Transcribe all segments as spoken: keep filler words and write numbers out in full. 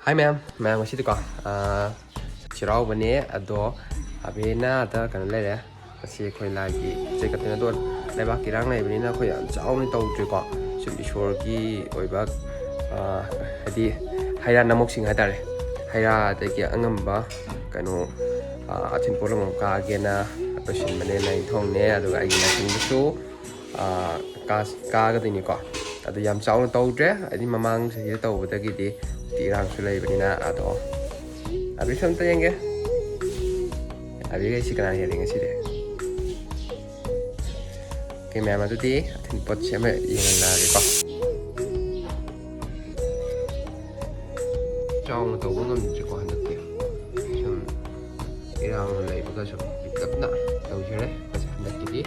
ꯍꯥꯏ ꯃꯌꯥꯝ, ꯃꯌꯥꯝ ꯉꯁꯤꯗꯤꯀꯣ, ꯑꯥ, ꯆꯩꯔꯥꯎꯕꯅꯦ꯫ ꯑꯗꯣ ꯑꯕꯦꯅ ꯑꯗ ꯀꯩꯅꯣ ꯂꯩꯔꯦ꯫ ꯉꯁꯤ ꯑꯩꯈꯣꯏ ꯂꯥꯏꯒꯤ ꯏꯁꯩ ꯀꯠꯇꯣꯏꯅꯦ꯫ ꯑꯗꯣ ꯂꯩꯕꯥꯛꯀꯤ ꯏꯔꯥꯡ ꯂꯩꯕꯅꯤꯅ ꯑꯩꯈꯣꯏ ꯌꯥꯝ ꯆꯥꯎꯅ ꯇꯧꯗ꯭ꯔꯤꯀꯣ꯫ ꯁꯨꯝ ꯏꯁꯣꯔꯒꯤ ꯑꯣꯏꯕ, ꯑꯥ, ꯍꯥꯏꯗꯤ ꯍꯩꯔꯥ ꯅꯃꯣꯛꯁꯤꯡ ꯍꯥꯏꯇꯥꯔꯦ꯫ ꯍꯩꯔꯥ ꯑꯗꯒꯤ ꯑꯉꯝꯕ ꯀꯩꯅꯣ, ꯑꯥ, ꯑꯊꯤꯟ ꯄꯣꯠꯂꯝ ꯑꯃ ꯀꯥꯒꯦꯅ ꯂꯣꯏꯁꯤꯟꯕꯅꯦ꯫ ꯂꯥꯏ ꯊꯣꯡꯅꯦ, ꯑꯗꯨꯒ ꯑꯩꯒꯤ ꯂꯥꯏꯁꯪꯗꯁꯨ ꯑꯥ, ꯀꯥ-, ꯀꯥꯒꯗꯣꯏꯅꯤꯀꯣ꯫ ꯑꯗꯨ ꯌꯥꯝ ꯆꯥꯎꯅ ꯇꯧꯗ꯭ꯔꯦ, ꯍꯥꯏꯗꯤ ꯃꯃꯥꯡ ꯆꯍꯤꯗ ꯇꯧꯕꯗꯒꯤꯗꯤ ꯍꯧꯖꯤꯛꯇꯤ ꯏꯔꯥꯡꯁꯨ ꯂꯩꯕꯅꯤꯅ꯫ ꯑꯗꯣ ꯑꯕꯤꯁꯨ ꯑꯝꯇ ꯌꯦꯡꯒꯦ꯫ ꯑꯕꯤꯒ ꯑꯩꯁꯤ ꯀꯅꯥ ꯍꯦꯜꯂꯤ ꯉꯁꯤꯗꯤ? ꯑꯣꯀꯦ ꯃꯌꯥꯝ, ꯑꯗꯨꯗꯤ ꯑꯊꯤꯟ ꯄꯣꯠꯁꯦ ꯑꯃ ꯌꯦꯡꯍꯜꯂꯛꯑꯒꯦꯀꯣ꯫ ꯆꯥꯎꯅ ꯇꯧꯕ ꯉꯝꯗ꯭ꯔꯤꯀꯣ ꯍꯟꯗꯛꯇꯤ꯫ ꯁꯨꯝ ꯏꯔꯥꯡ ꯂꯩꯕꯒ ꯁꯨꯝ ꯄꯤꯛꯇꯞꯅ ꯇꯧꯖꯔꯦ ꯍꯟꯗꯛꯀꯤꯗꯤ꯫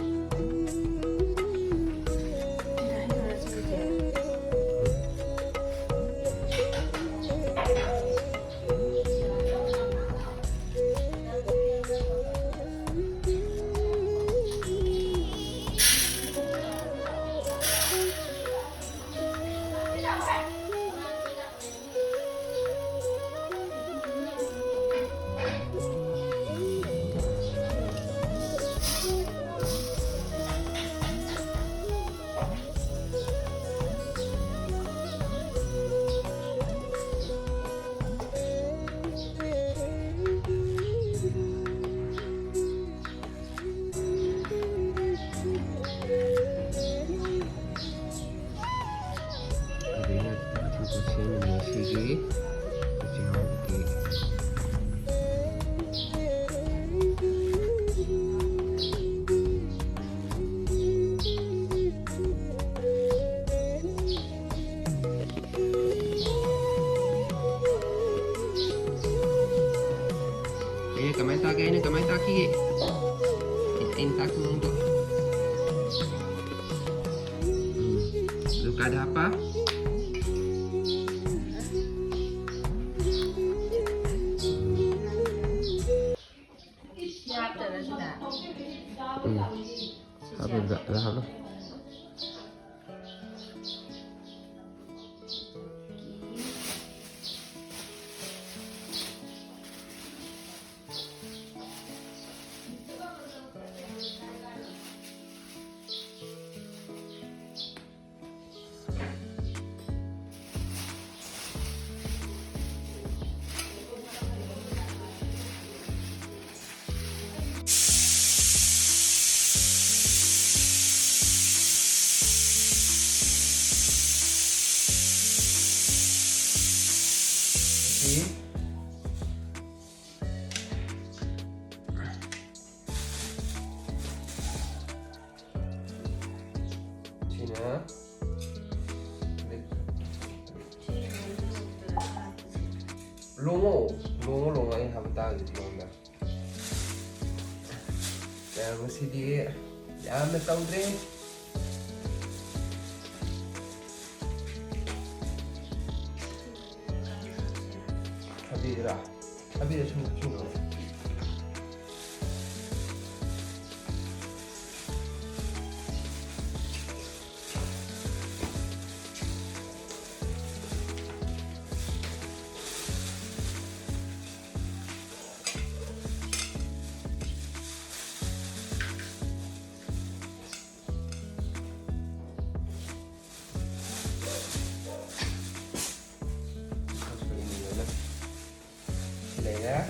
ꯑꯗꯨꯅ ꯑꯊꯤꯡꯕ ꯁꯦꯝꯃꯤꯕ ꯑꯁꯤꯒꯤ ꯆꯩꯔꯥꯎꯕꯒꯤ ꯑꯩꯅ ꯀꯃꯥꯏꯅ ꯇꯥꯛꯀꯦ? ꯑꯩꯅ ꯀꯃꯥꯏꯅ ꯇꯥꯛꯈꯤꯒꯦ? ꯑꯩꯅ ꯇꯥꯛꯄ ꯃꯑꯣꯡꯗꯣ꯫ ꯎꯝ꯫ ꯑꯗꯨ ꯀꯥꯏꯗ ꯍꯥꯞꯄ? ꯎꯝ꯫ ꯍꯥꯞꯄ ꯑꯗꯨꯗ, ꯑꯗꯨꯗ ꯍꯥꯞꯄꯣ꯫ ꯁꯤꯅ ꯂꯣꯡꯉꯣ, ꯂꯣꯡꯉꯣ, ꯂꯣꯡꯉꯣ, ꯑꯩ ꯍꯥꯏꯕ ꯇꯥꯔꯒꯗꯤ ꯅꯉꯣꯟꯗ꯫ ꯉꯁꯤꯗꯤ ꯌꯥꯝꯅ ꯇꯧꯗ꯭ꯔꯦ꯫ ꯊꯕꯤꯔꯥ? ꯊꯕꯤꯗ ꯁꯨꯝ ꯁꯨꯝ ꯁꯤ ꯂꯩꯔꯦ꯫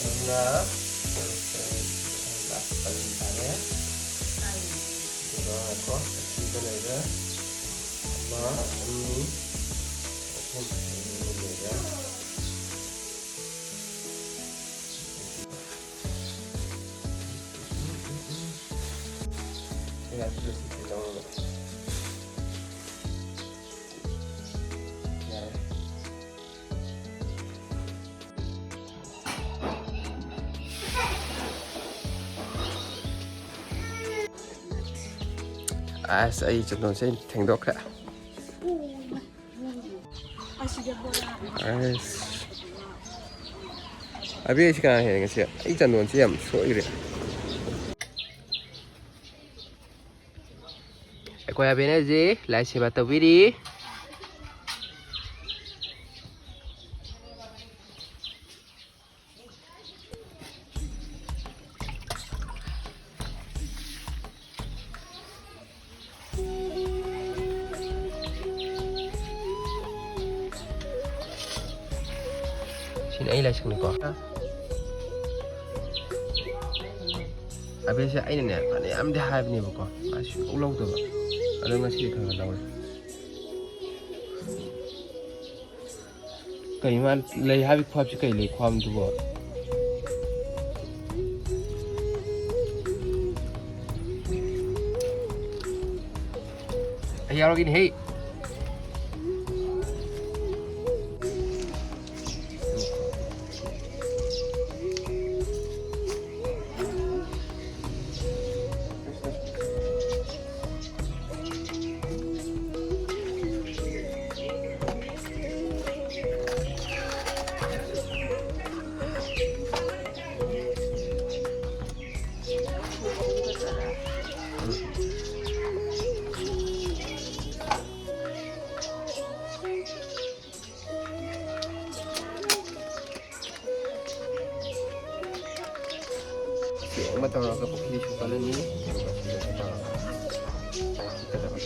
ꯃꯉꯥ, ꯇꯔꯨꯛ, ꯇꯔꯦꯠ, ꯅꯤꯄꯥꯜ, ꯃꯥꯄꯜ ꯇꯥꯔꯦ꯫ ꯑꯗꯨꯒ ꯉꯥꯏꯈꯣ, ꯑꯁꯤꯗ ꯂꯩꯔꯦ꯫ ꯑꯃ, ꯑꯅꯤ, ꯑꯍꯨꯝ, ꯑꯅꯤ ꯂꯩꯔꯦ꯫ ꯌꯥꯗ꯭ꯔꯦ, ꯁꯤ ꯂꯧꯔꯒ꯫ ꯌꯥꯔꯦ꯫ ꯑꯁ, ꯑꯩ ꯆꯟꯗꯣꯟꯁꯦ ꯑꯩꯅ ꯊꯦꯡꯗꯣꯛꯈ꯭ꯔꯦ꯫ ꯑꯁ꯫ ꯑꯕꯦ, ꯑꯩꯁꯤ ꯀꯅꯥ ꯍꯦꯟꯒꯦ ꯉꯁꯤ? ꯑꯩ ꯆꯟꯗꯣꯟꯁꯦ ꯌꯥꯝ ꯁꯣꯏꯈ꯭ꯔꯦ꯫ ꯑꯩꯈꯣꯏ ꯑꯕꯦꯅ ꯍꯧꯖꯤꯛ ꯂꯥꯏ ꯁꯦꯕꯥ ꯇꯧꯕꯤꯔꯤ꯫ ꯑꯩ ꯂꯥꯏꯁꯪꯅꯤꯀꯣ꯫ ꯑꯕꯦꯁꯦ ꯑꯩꯅꯅꯦ ꯐꯅꯌꯥꯝꯗꯤ ꯍꯥꯏꯕꯅꯦꯕꯀꯣ, ꯃꯥ ꯁꯨꯡꯂꯧ ꯂꯧꯗꯕ꯫ ꯑꯗꯣ ꯉꯁꯤꯗꯤ ꯈꯔ ꯈꯔ ꯂꯧꯔꯦ꯫ ꯀꯩ ꯃꯥ ꯂꯩ ꯍꯥꯏꯕ ꯈꯨꯍꯥꯞꯁꯤ ꯀꯩ ꯂꯩ ꯈꯨꯍꯥꯝꯗꯨꯕꯣ? ꯑꯩ ꯌꯥꯎꯔꯒꯦꯅꯦ ꯍꯦ꯫ ꯆꯦꯡ ꯑꯃ ꯇꯧꯔꯒ ꯄꯨꯈ꯭ꯔꯤ ꯁꯣꯛꯀꯠꯂꯅꯤ꯫ ꯑꯗꯨꯒ ꯁꯤꯗ ꯇꯧꯔꯒ ꯆꯥꯛ ꯊꯤꯠꯀꯗꯕ꯫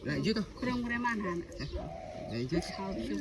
ꯂꯥꯛꯏꯁꯤꯗꯣ꯫ ꯈꯨꯔꯨꯝꯈ꯭ꯔꯦ ꯃꯥꯅ ꯍꯥꯟꯅ꯫ ꯂꯥꯛꯏꯁꯤ꯫ ꯁꯥꯎꯔꯤꯁꯤ꯫